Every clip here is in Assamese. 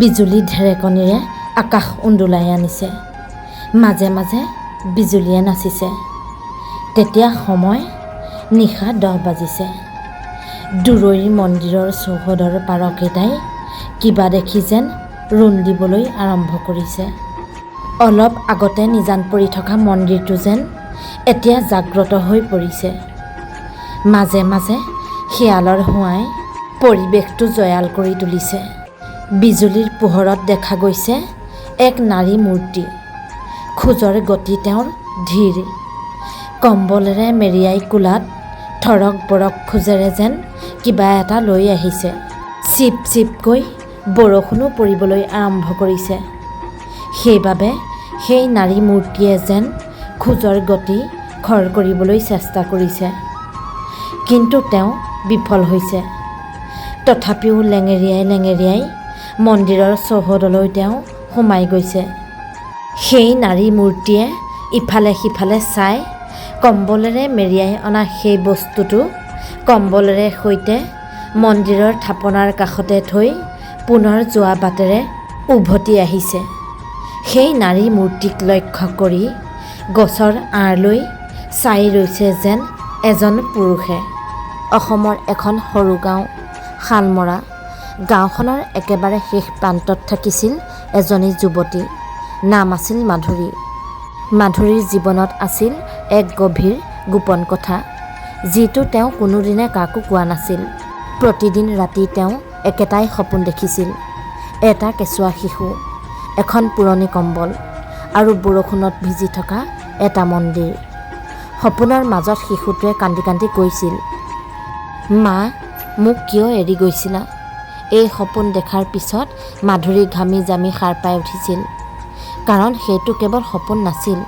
বিজুলী ঢেৰেকনিৰে আকাশ ওন্দোলাই আনিছে। মাজে মাজে বিজুলীয়ে নাচিছে। তেতিয়া সময় নিশা 10 বাজিছে। দূৰৈৰ মন্দিৰৰ চৌহদৰ পাৰকেইটাই কিবা দেখি যেন ৰুণ দিবলৈ আৰম্ভ কৰিছে। অলপ আগতে নিজান পৰি থকা মন্দিৰটো যেন এতিয়া জাগ্ৰত হৈ পৰিছে। মাজে মাজে শিয়ালৰ হোঁৱাই পৰিৱেশটো জয়াল কৰি তুলিছে। বিজুলীৰ পোহৰত দেখা গৈছে এক নাৰী মূৰ্তি। খোজৰ গতি তেওঁৰ ধীৰ। কম্বলেৰে মেৰিয়াই কোলাত থৰক বৰক খোজেৰে যেন কিবা এটা লৈ আহিছে। চিপ চিপকৈ বৰষুণো পৰিবলৈ আৰম্ভ কৰিছে। সেইবাবে সেই নাৰী মূৰ্তিয়ে যেন খোজৰ গতি খৰ কৰিবলৈ চেষ্টা কৰিছে। কিন্তু তেওঁ বিফল হৈছে। তথাপিও লেঙেৰিয়াই লেঙেৰিয়াই মন্দিৰৰ চৌহদলৈ তেওঁ সোমাই গৈছে। সেই নাৰী মূৰ্তিয়ে ইফালে সিফালে চাই কম্বলেৰে মেৰিয়াই অনা সেই বস্তুটো কম্বলেৰে সৈতে মন্দিৰৰ থাপনাৰ কাষতে থৈ পুনৰ যোৱা বাটেৰে উভতি আহিছে। সেই নাৰী মূৰ্তিক লক্ষ্য কৰি গছৰ আঁৰ লৈ চাই ৰৈছে যেন এজন পুৰুষে। অসমৰ এখন সৰু গাঁও শালমৰা। গাঁওখনৰ একেবাৰে শেষ প্ৰান্তত থাকিছিল এজনী যুৱতী। নাম আছিল মাধুৰী। মাধুৰীৰ জীৱনত আছিল এক গভীৰ গোপন কথা, যিটো তেওঁ কোনোদিনে কাকো কোৱা নাছিল। প্ৰতিদিন ৰাতি তেওঁ একেটাই সপোন দেখিছিল, এটা কেঁচুৱা শিশু, এখন পুৰণি কম্বল আৰু বৰষুণত ভিজি থকা এটা মন্দিৰ। সপোনৰ মাজত শিশুটোৱে কান্দি কান্দি কৈছিল, মা, মোক কিয় এৰি গৈছিলা? এই সপোন দেখাৰ পিছত মাধুৰী ঘামি জামি সাৰ পাই উঠিছিল। কাৰণ সেইটো কেৱল সপোন নাছিল,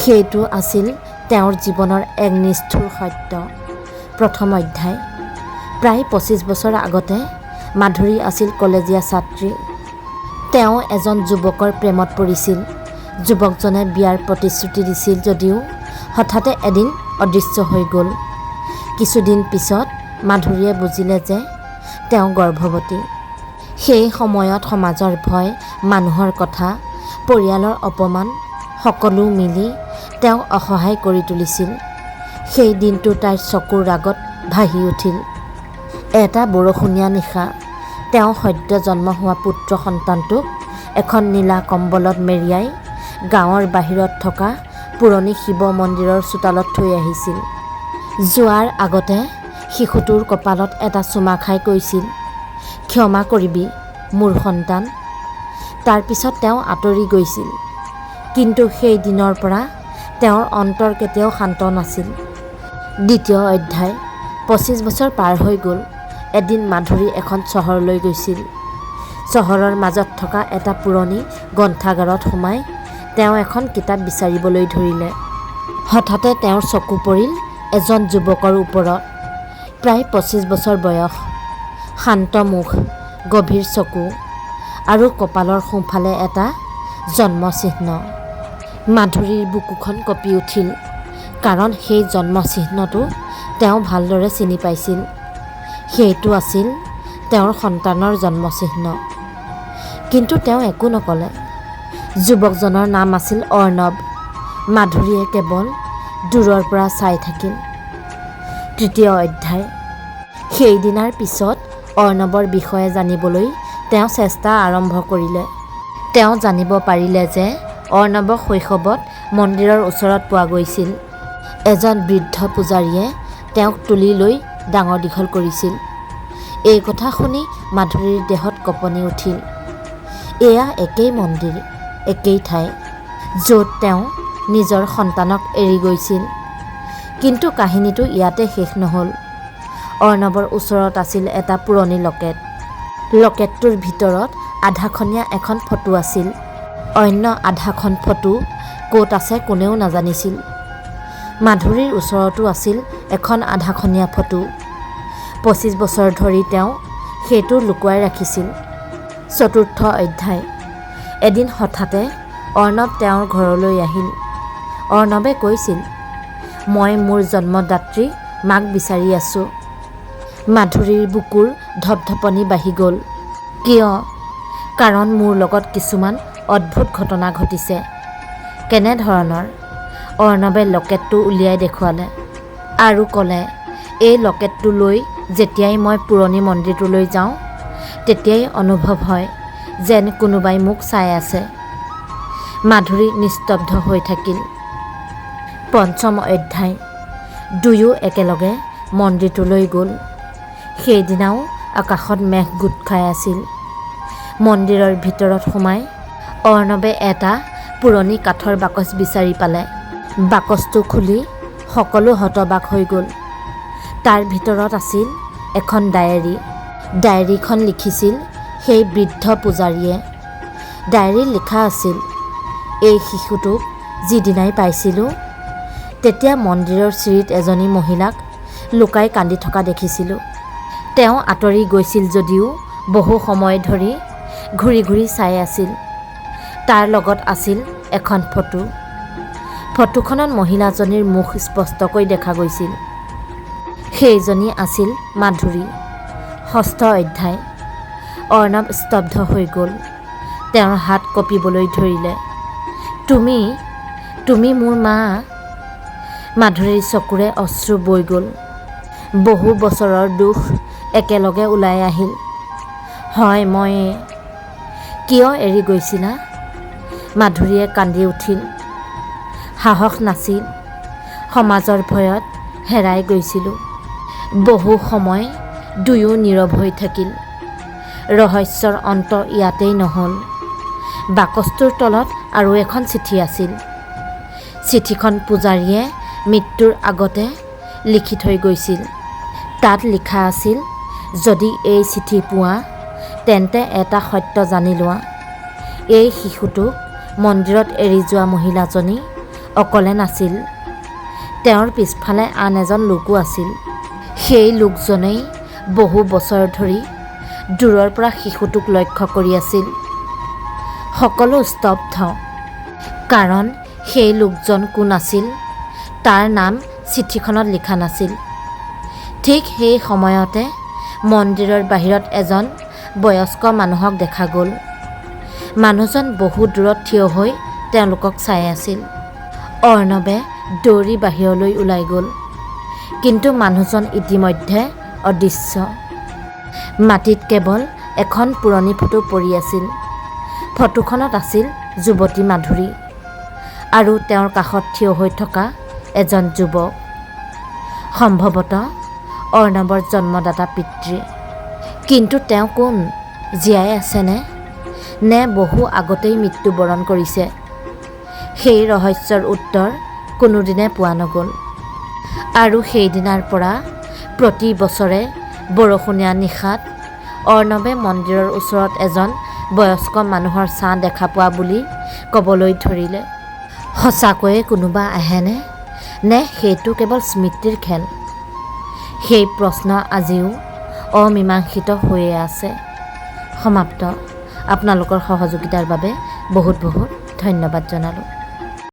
সেইটো আছিল তেওঁৰ জীৱনৰ এক নিষ্ঠুৰ সত্য। প্ৰথম অধ্যায়। প্ৰায় 25 বছৰ আগতে মাধুৰী আছিল কলেজীয়া ছাত্ৰী। তেওঁ এজন যুৱকৰ প্ৰেমত পৰিছিল। যুৱকজনে বিয়াৰ প্ৰতিশ্ৰুতি দিছিল যদিও হঠাতে এদিন অদৃশ্য হৈ গ'ল। কিছুদিন পিছত মাধুৰীয়ে বুজিলে যে তেওঁ গৰ্ভৱতী। সেই সময়ত সমাজৰ ভয়, মানুহৰ কথা, পৰিয়ালৰ অপমান সকলো মিলি তেওঁক অসহায় কৰি তুলিছিল। সেই দিনটো তাইৰ চকুৰ আগত ভাহি উঠিল। এটা বৰষুণীয়া নিশা তেওঁ সদ্য জন্ম হোৱা পুত্ৰ সন্তানটোক এখন নীলা কম্বলত মেৰিয়াই গাঁৱৰ বাহিৰত থকা পুৰণি শিৱ মন্দিৰৰ চোতালত থৈ আহিছিল। যোৱাৰ আগতে শিশুটোৰ কপালত এটা চুমা খাই কৈছিল, ক্ষমা কৰিবি মোৰ সন্তান। তাৰপিছত তেওঁ আঁতৰি গৈছিল। কিন্তু সেই দিনৰ পৰা তেওঁৰ অন্তৰ কেতিয়াও শান্ত নাছিল। দ্বিতীয় অধ্যায়। 25 বছৰ পাৰ হৈ গ'ল। এদিন মাধুৰী এখন চহৰলৈ গৈছিল। চহৰৰ মাজত থকা এটা পুৰণি গ্ৰন্থাগাৰত সোমাই তেওঁ এখন কিতাপ বিচাৰিবলৈ ধৰিলে। হঠাতে তেওঁৰ চকু পৰিল এজন যুৱকৰ ওপৰত। প্ৰায় 25 বছৰ বয়স, শান্ত মুখ, গভীৰ চকু আৰু কপালৰ সোঁফালে এটা জন্মচিহ্ন। মাধুৰীৰ বুকুখন কঁপি উঠিল, কাৰণ সেই জন্মচিহ্নটো তেওঁ ভালদৰে চিনি পাইছিল। সেইটো আছিল তেওঁৰ সন্তানৰ জন্মচিহ্ন। কিন্তু তেওঁ একো নক'লে। যুৱকজনৰ নাম আছিল অৰ্ণৱ। মাধুৰীয়ে কেৱল দূৰৰ পৰা চাই থাকিল। তৃতীয় অধ্যায়। সেইদিনাৰ পিছত অৰ্ণৱৰ বিষয়ে জানিবলৈ তেওঁ চেষ্টা আৰম্ভ কৰিলে। তেওঁ জানিব পাৰিলে যে অৰ্ণৱক শৈশৱত মন্দিৰৰ ওচৰত পোৱা গৈছিল। এজন বৃদ্ধ পূজাৰীয়ে তেওঁক তুলি লৈ ডাঙৰ দীঘল কৰিছিল। এই কথা শুনি মাধুৰীৰ দেহত কঁপনি উঠিল। এয়া একেই মন্দিৰ, একেই ঠাই, য'ত তেওঁ নিজৰ সন্তানক এৰি গৈছিল। কিন্তু কাহিনীটো ইয়াতে শেষ নহ'ল। অৰ্ণৱৰ ওচৰত আছিল এটা পুৰণি লকেট। লকেটটোৰ ভিতৰত আধাখনীয়া এখন ফটো আছিল। অন্য আধাখন ফটো ক'ত আছে কোনেও নাজানিছিল। মাধুৰীৰ ওচৰতো আছিল এখন আধাখনীয়া ফটো। 25 বছৰ ধৰি তেওঁ সেইটো লুকুৱাই ৰাখিছিল। চতুৰ্থ অধ্যায়। এদিন হঠাতে অৰ্ণৱ তেওঁৰ ঘৰলৈ আহিল। অৰ্ণৱে কৈছিল, মই মোৰ জন্মদাত্ৰী মাক বিচাৰি আছোঁ। মাধুৰীৰ বুকুৰ ধপধপনি বাঢ়ি গ'ল। কিয়? কাৰণ মোৰ লগত কিছুমান অদ্ভুত ঘটনা ঘটিছে। কেনেধৰণৰ? অৰ্ণৱে লকেটটো উলিয়াই দেখুৱালে আৰু ক'লে, এই লকেটটো লৈ যেতিয়াই মই পুৰণি মন্দিৰটোলৈ যাওঁ, তেতিয়াই অনুভৱ হয় যেন কোনোবাই মোক চাই আছে। মাধুৰী নিস্তব্ধ হৈ থাকিল। পঞ্চম অধ্যায়। দুয়ো একেলগে মন্দিৰটোলৈ গ'ল। সেইদিনাও আকাশত মেঘ গোট খাই আছিল। মন্দিৰৰ ভিতৰত সোমাই অৰ্ণৱে এটা পুৰণি কাঠৰ বাকচ বিচাৰি পালে। বাকচটো খুলি সকলো হতবাক হৈ গ'ল। তাৰ ভিতৰত আছিল এখন ডায়েৰী। ডায়েৰীখন লিখিছিল সেই বৃদ্ধ পূজাৰীয়ে। ডায়েৰীত লিখা আছিল, এই শিশুটোক যিদিনাই পাইছিলোঁ, তেতিয়া মন্দিৰৰ চিৰিত এজনী মহিলাক লুকাই কান্দি থকা দেখিছিলোঁ। তেওঁ আঁতৰি গৈছিল যদিও বহু সময় ধৰি ঘূৰি ঘূৰি চাই আছিল। তাৰ লগত আছিল এখন ফটো। ফটোখনত মহিলাজনীৰ মুখ স্পষ্টকৈ দেখা গৈছিল। সেইজনী আছিল মাধুৰী। ষষ্ঠ অধ্যায়। অৰ্ণৱ স্তব্ধ হৈ গ'ল। তেওঁৰ হাত কঁপিবলৈ ধৰিলে। তুমি, তুমি মোৰ মা? মাধুৰীৰ চকুৰে অশ্ৰু বৈ গ'ল। বহু বছৰৰ দুখ একেলগে ওলাই আহিল। হয়, ময়ে। কিয় এৰি গৈছিলা? মাধুৰীয়ে কান্দি উঠিল। সাহস নাছিল। সমাজৰ ভয়ত হেৰাই গৈছিলোঁ। বহু সময় দুয়ো নীৰৱ হৈ থাকিল। ৰহস্যৰ অন্ত ইয়াতেই নহ'ল। বাকচটোৰ তলত আৰু এখন চিঠি আছিল। চিঠিখন পূজাৰীয়ে মৃত্যুৰ আগতে লিখি থৈ গৈছিল। তাত লিখা আছিল, যদি এই চিঠি পোৱা, তেন্তে এটা সত্য জানি লোৱা। এই শিশুটোক মন্দিৰত এৰি যোৱা মহিলাজনী অকলে নাছিল। তেওঁৰ পিছফালে আন এজন লোকো আছিল। সেই লোকজনেই বহু বছৰ ধৰি দূৰৰ পৰা শিশুটোক লক্ষ্য কৰি আছিল। সকলো স্তব্ধ। কাৰণ সেই লোকজন কোন আছিল তাৰ নাম চিঠিখনত লিখা নাছিল। ঠিক সেই সময়তে মন্দিৰৰ বাহিৰত এজন বয়স্ক মানুহক দেখা গ'ল। মানুহজন বহু দূৰত থিয় হৈ তেওঁলোকক চাই আছিল। অৰ্ণৱে দৌৰি বাহিৰলৈ ওলাই গ'ল। কিন্তু মানুহজন ইতিমধ্যে অদৃশ্য। মাটিত কেৱল এখন পুৰণি ফটো পৰি আছিল। ফটোখনত আছিল যুৱতী মাধুৰী আৰু তেওঁৰ কাষত থিয় হৈ থকা এজন যুৱক, সম্ভৱতঃ অৰ্ণৱৰ জন্মদাতা পিতৃ। কিন্তু তেওঁ কোন? জীয়াই আছেনে? নে বহু আগতেই মৃত্যুবৰণ কৰিছে? সেই ৰহস্যৰ উত্তৰ কোনোদিনে পোৱা নগ'ল। আৰু সেইদিনাৰ পৰা প্ৰতি বছৰে বৰষুণীয়া নিশাত অৰ্ণৱে মন্দিৰৰ ওচৰত এজন বয়স্ক মানুহৰ ছাঁ দেখা পোৱা বুলি ক'বলৈ ধৰিলে। সঁচাকৈয়ে কোনোবা আহেনে? নে সেইটো কেৱল স্মৃতিৰ খেল? সেই প্ৰশ্ন আজিও অমীমাংসিত হৈয়ে আছে। সমাপ্ত। আপোনালোকৰ সহযোগিতাৰ বাবে বহুত বহুত ধন্যবাদ জনালোঁ।